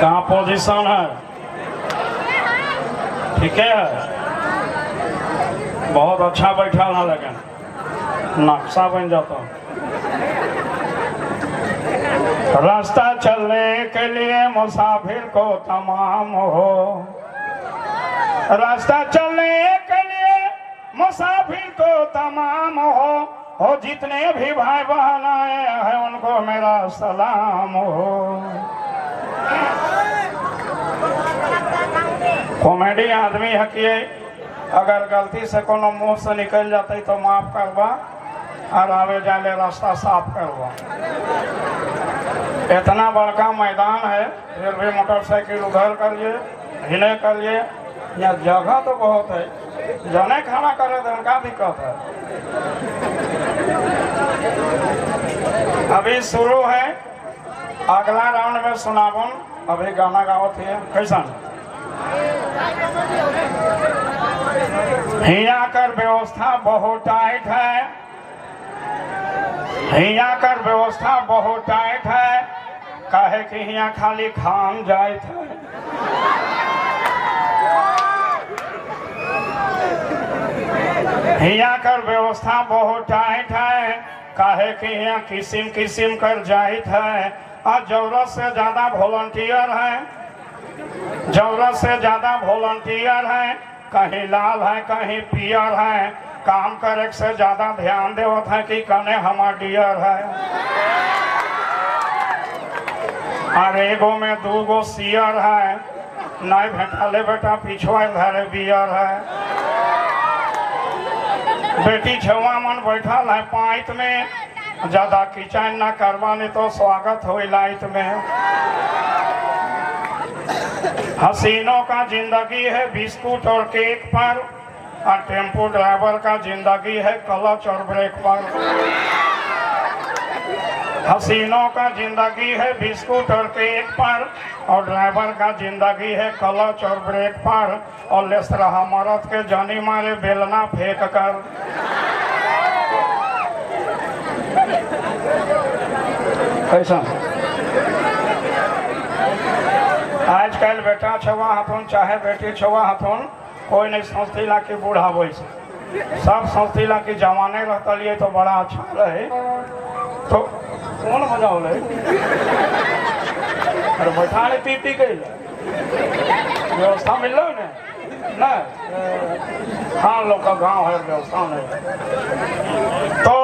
कहाँ पोजीशन है? ठीक है, बहुत अच्छा बैठा है, लेकिन नक्शा बन जाता। रास्ता चलने के लिए मुसाफिर को तमाम हो, रास्ता चलने के लिए मुसाफिर को तमाम हो, जितने भी भाई बहन आए हैं उनको मेरा सलाम हो। कॉमेडी आदमी है कि अगर गलती से कोनो मुंह से निकल जाते तो माफ करवा और आवे जाले रास्ता साफ करवा। इतना बड़का मैदान है फिर भी मोटरसाइकिल उधर करिए हिने करिए, यहाँ जगह तो बहुत है, जने खाना करे तो उनका दिक्कत है। अभी शुरू है, अगला राउंड में सुनावन। अभी गाना गावत है कैसा हिया कर व्यवस्था बहुत टाइट है, हिया कर व्यवस्था बहुत टाइट है, काहे कि हिया खाली खान जाइत है। हिया कर व्यवस्था बहुत टाइट है, काहे कि हिया किसिम किसिम कर जाइत है। और जरूरत से ज्यादा वॉलंटियर है, जरूरत से ज्यादा वॉलंटियर है, कहीं लाल है कहीं पियर है, काम करे से ज्यादा ध्यान देवत है कि कने हमार डियर है। और एगो में दूगो सियर है, नहीं भेटाले बेटा पिछुआ धरे बियर है। बेटी छुआ मन बैठल है पाइत में, ज्यादा किचन ना करवा नहीं तो स्वागत हो लाइट में। हसीनों का जिंदगी है बिस्कुट और केक पर, और टेम्पो ड्राइवर का जिंदगी है क्लच और ब्रेक पर। हसीनों का जिंदगी है बिस्कुट और केक पर, और ड्राइवर का जिंदगी है क्लच और ब्रेक पर। और लेस रहा मरद के जानी मारे बेलना फेंक कर। कैसा आजकल बेटा छुआ हथुन चाहे बेटी छुआ हथुन, कोई नहीं सोचती ला कि बूढ़ा वैसे, सब सोचती ला कि जवाने रहता लिए तो बड़ा अच्छा रहे। तो कौन मजा हो अरे बैठा नहीं पी पी के व्यवस्था मिल रहा है ना, हाँ लोग का गाँव है व्यवस्था नहीं। तो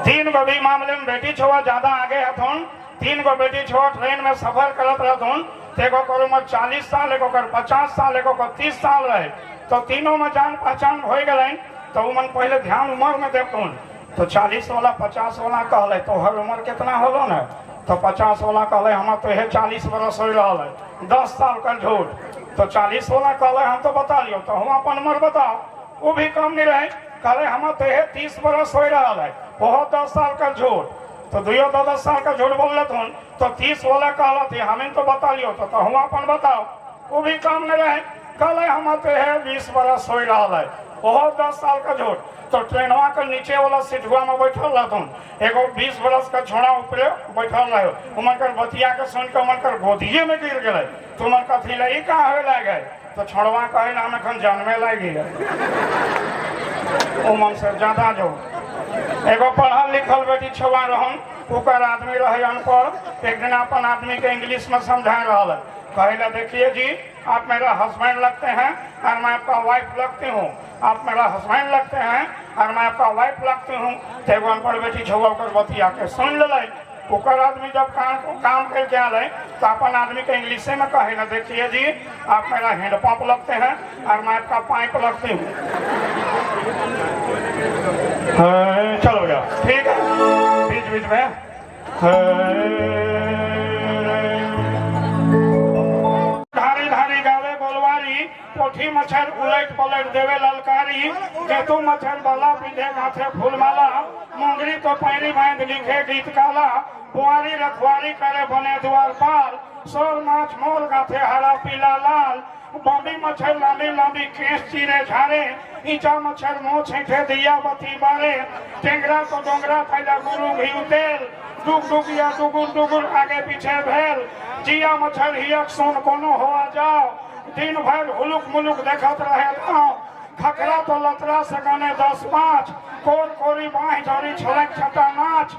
तीन गो भी मामले में बेटी छुआ ज्यादा आगे हथुन। तीन गो बेटी छुआ ट्रेन में सफर करत रहथुन, एगो कर उम्र 40 साल, एगो कर 50 साल, एगो कर 30 साल रहे। तो तीनों में जान पहचान हो गए, तो मन पहले ध्यान उम्र में देखुन। तो 40 वाला 50 वाला कहले तो हर उम्र कितना होलो न, तो 50 वाला कहले हम तो हे 40 बरस हो रहा है, 10 साल का झूठ। तो 40 वाला कहले हम तो बता लियो, तो हम अपन उम्र बताओ, वो भी कम नहीं रहे, कहले हम तो हे 30 बरस हो रहा है, बहुत 10 साल का झूठ। तो दुयो 10 साल का झूठ बोल रहे, तो 30 वाला कहला थी हमें तो बता लियो, तो हम अपन बताओ, वो भी काम नहीं रहे, कहले हम तो है 20 बरस हो रहा है, बहुत 10 साल का झूठ। तो ट्रेनवा के नीचे वाला सीटुआ में बैठल रहतुन, एगो 20 बरस का छोड़ा ऊपर बैठल रहे, उमन कर बतिया के सुन के उमन कर गोदिये में गिर गए। तो उमन कथी ले कहाँ हो लगे, तो छोड़वा कहे ना हम एखन जन्मे लगी है, उमन से ज्यादा जो। एगो पढ़ल लिखल बेटी छुआ रहन, ओकर आदमी रहे अनपढ़। एक दिन अपन आदमी के इंग्लिश में समझा रहा है, कहे देखिए जी आप मेरा हस्बैंड लगते हैं और मैं आपका वाइफ लगती हूँ, आप मेरा हस्बैंड लगते हैं और मैं आपका वाइफ लगती हूँ। तो एगो अनपढ़ बेटी छुआ ओकर बतिया के सुन ले। ओकर आदमी जब काम करके आए तो अपन आदमी के इंग्लिशे में कहे ना देखिए जी आप मेरा हैंडपम्प लगते हैं और मैं आपका पाइप लगती हूँ। चलो भैया ठीक है, बीच बीच में धारी धारी गावे गोलवारी, पोठी मच्छर उलट पलट देवे ललकारी, केतु मच्छर बाला पिंधे माथे फूलमाला, मुंगरी तो पैरी बांध लिखे गीत काला, बुआरी रखवारी करे बने द्वार पार, सोर माछ मोल गाथे हरा पीला लाल। बॉम्बी मच्छर लांबी लांबी केस चीरे झारे। ईचा मच्छर मुँह छेठे दिया बत्ती बारे। टेंगरा तो डोंगरा फैला गुरु घी तेल। डुग डुग या डुगुर डुगुर आगे पीछे भेल। जिया मच्छर हियक सुन कोनो हो जाओ। दिन भर हुलुक मुलुक देखत रहे गाँव। खकरा तो लतरा से गने 10-5। कोर कोरी बाँह झड़ी छलक छटा नाच।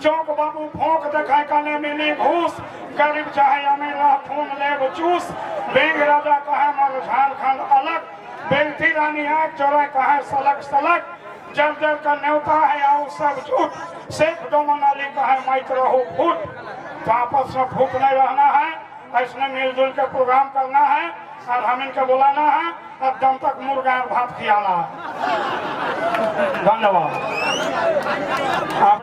चौक बाबू भोंक देखाय कने मिली घूस। गरीब चाहे अमीर रह खून लेब चूस। बेंग राजा कहे मर झारखंड अलग। बेलती रानी आग चोरा कहे सलग सलग। जब जब का न्योता है आओ सब झूठ। शेख डोमन अली कहे मैत रहो फूट। तो आपस में फूट नहीं रहना है, ऐसने मिलजुल के प्रोग्राम करना है और हम इनके बुलाना है और दम तक मुर्गा और भात खिलाना है। धन्यवाद।